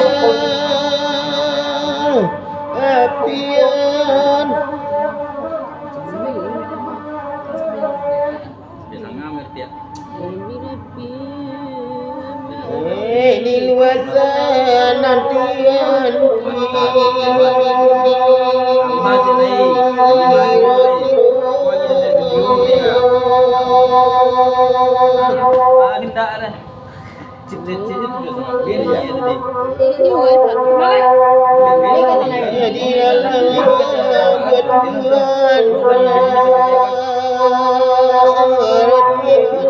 apian? Eh, di luar sana nantian. Ah, hendak dah. Cip, cip, cip, cip, cip. Ini, ini, ini. Jadi dalam Tuhan.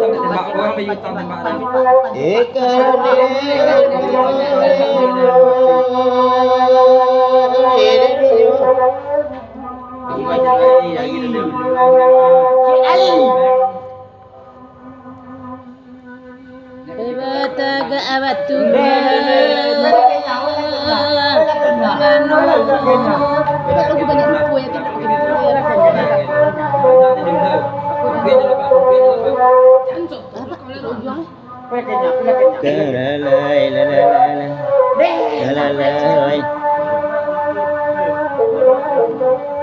Tembak orang, bayu utang tembak orang. Eh, kerana Cik Ali. Batagak batu. Aku banyak lupa ya, kita pakai lupa ya. Jancok, apa? Ujung. Lalai, lalai, lalai. Lalai.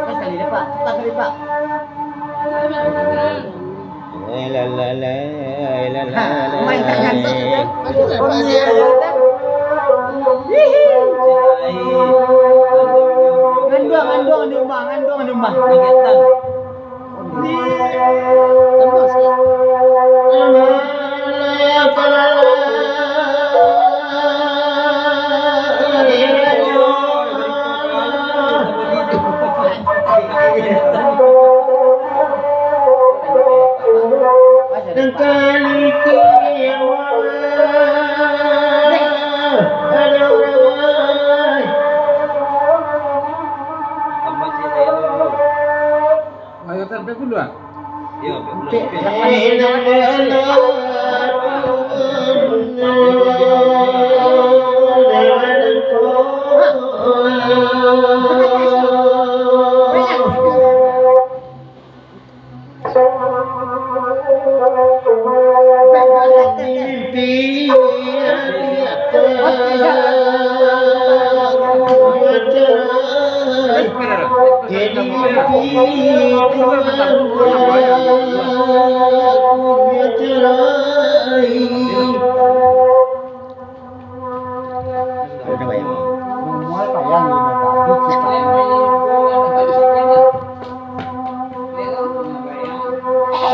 Sekali dah, Pak. Cepat sekali, Pak. Eh, la, la, la, eh, la, la, la, eh. Main tangan. Masuklah, Pak. Nganduang, nganduang di rumah, nganduang di rumah. Tambah sikit. Ayo, tak, tak dulu, ah. Yo, tak dulu.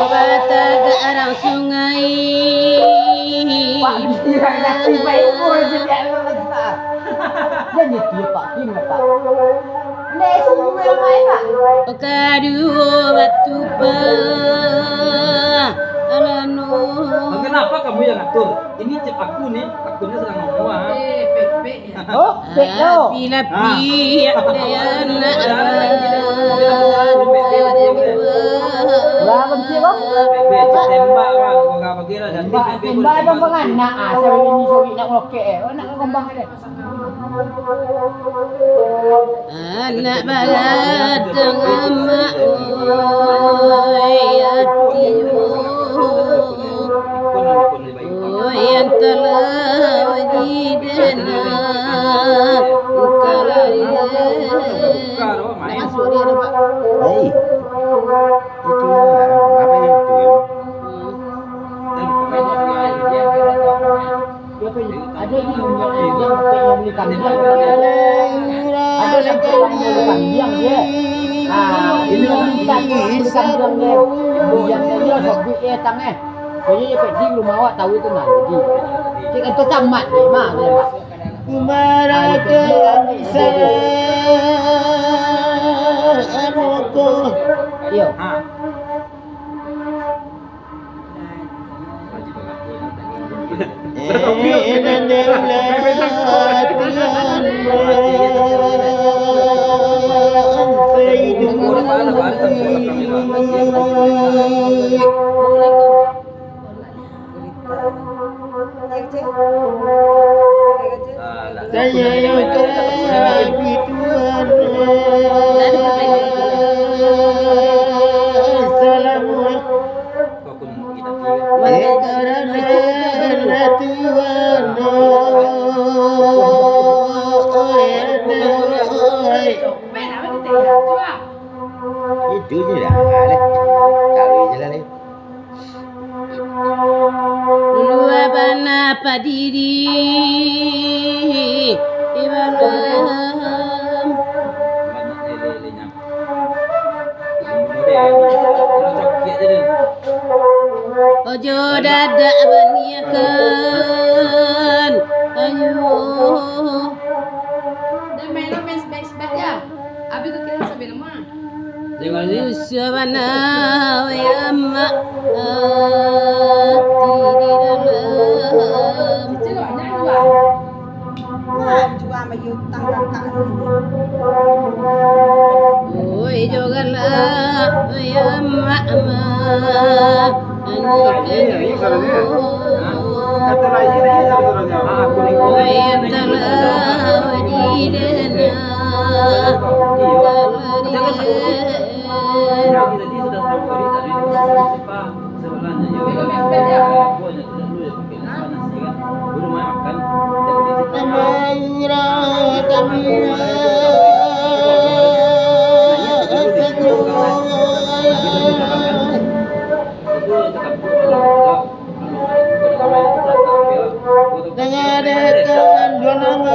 Batagak arang sungai. Kaduo batupa alano. Kenapa kamu yang atur? Ini cep aku nih, akunnya sedang ngomong, ah. Eh, pepek ya. Oh, pek lo. Api-api Ah. Anak. Lah, benci, Bang. Pepek, cep tembak, Bang. Gua gak pergi lah, dan Tembak, pepek tembak, gua Bang, tembak. Bang, anak. Ah, saya ini sorry nak merokok, eh. Oh, nak kembang, eh. Anak bagatang amak, oi, ati, oi, antalo di dana, antalo di dana. Hei. Itu lah, apa itu? Ado di dunia tu yang pakai yang beli kambing. Ado sampai urang beli kambing dia. Ah, ini urang minta tu beli kambing dia. Beli yang saya sobek eh tang eh. Pokoknya dia pergi rumah awak tahu itu nah jadi. Cik itu camat dia mah dia. Umarakan salam ko. Iyo. Saya yang kasih Tuhan, assalamualaikum. Eh, karena Tuhan, oi, oi. Itu je lah, leh. Cari je lah, leh. Lua bana padidi di malam. Ojo dadak baniakan, ayo. Dan main lo main sebaik-sebaik ya. Abi kau kira sampai lemah. Sabana ya mak, ati di dalam. Cicil banyak juga. Wah, jua mayu utang kakak ni. Oi, jo galak ya mak, mak. Ani kanu. Oi, antalo di dana. Antalo di dana. Mengadakan dua nama.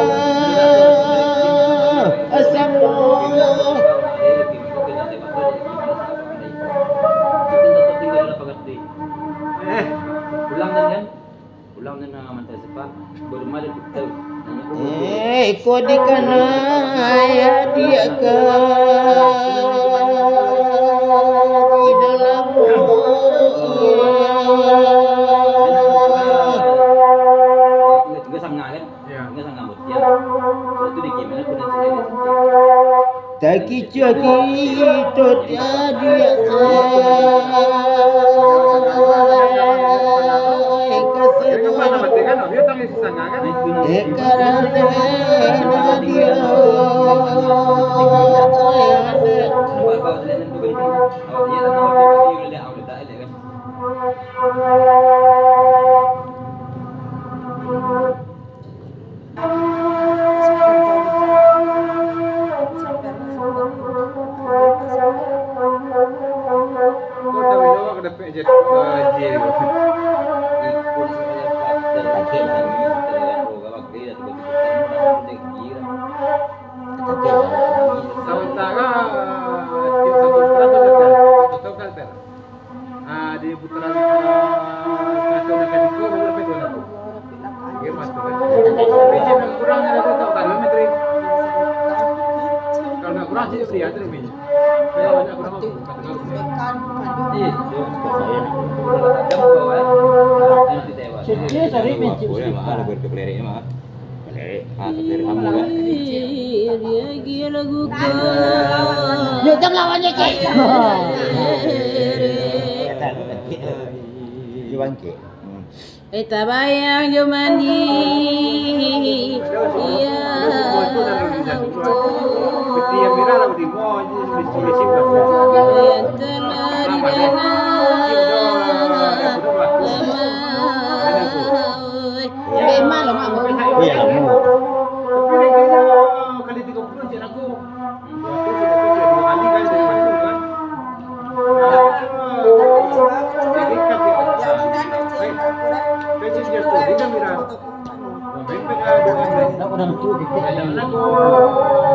Ulang kan? Ulang nan mantra sepak. Baru mah ada dokter. Eh, iko dikanai adiak ka di dalam. Tiga sanga kan? Ya. Tiga sanga botiak. Sudah tu di gimana aku dan cakap. Takicak-kicok adiak. Kasih. Dia kan, dia tangis sanga kan? Eh, karena dia. Kau tak minum, aku dapat je, eh, je. Ikut saya, Pak. Sementara, tiap satu putaran tu setel. Total kan setel. Ah, di putaran, ah, satu sampai tiga, baru dapat dua ratus. Dia masuk kan. Tapi cek yang kurang, ada tu tak tahu, Menteri. Kalau nak kurang, cek beri, ada lebih. Kalau banyak kurang, aku tak tahu. Iya, tu, saya nak kurang tajam ke bawah, ya. Nanti tewak. Sedih, sorry, Menteri. Boleh, mahal, aku ke pelerek ni, mahal. Yo, jam lawan je, cek. Yo, bangkit. Hmm. Eh, tabayang jo mandi. Iya. Yang telah di dalam. Memang lah, Mak. Oh, ya, lama. Tapi dia kira kali tiga puluh je aku. Waktu tu, tu, tu, dua kali kan, dari Batu kan. Ah, jadi kan dia, eh, dia jadi jatuh, dia kan Mira. Main pada dua kali. Nak udah lucu, gitu. Ada anak tu.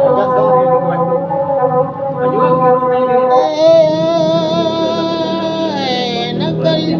Ajak kau dia di Batu. Ayo, aku rumah dia. Eh, nak kali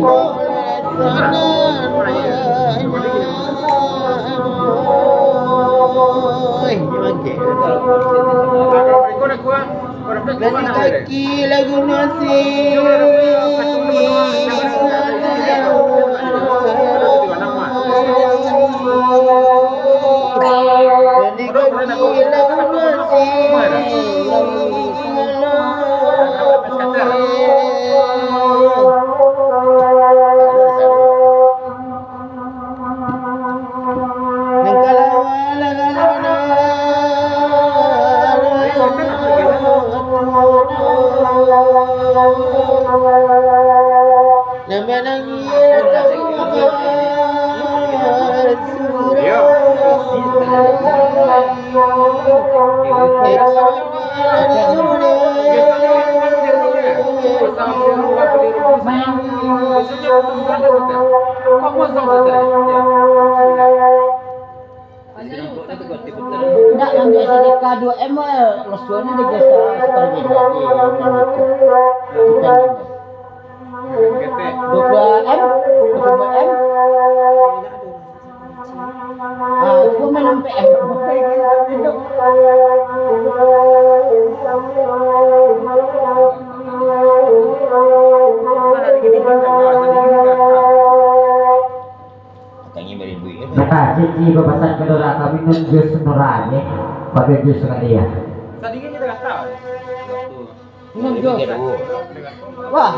Ndak, nan biaso di K dua M, eh, lesuan di jasa sekarang ini. Dua puluh M, dua puluh M. Ah, itu mah sampai M. Maka, cici bapasan ka Dora, kami minum jus murah, ya. Pakai jus sakali, ya. Sadingin kita kata. Minum jus. Wah,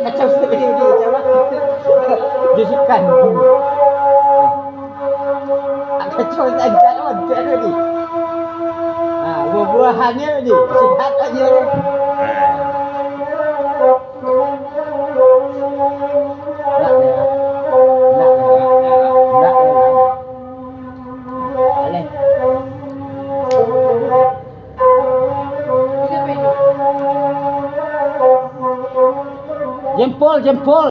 kacau sekali ni, kacau lah. Jus ikan. Kacau, kacau, kacau lagi. Ah, buah-buahannya ni, sihat aja ni. Jempol, jempol.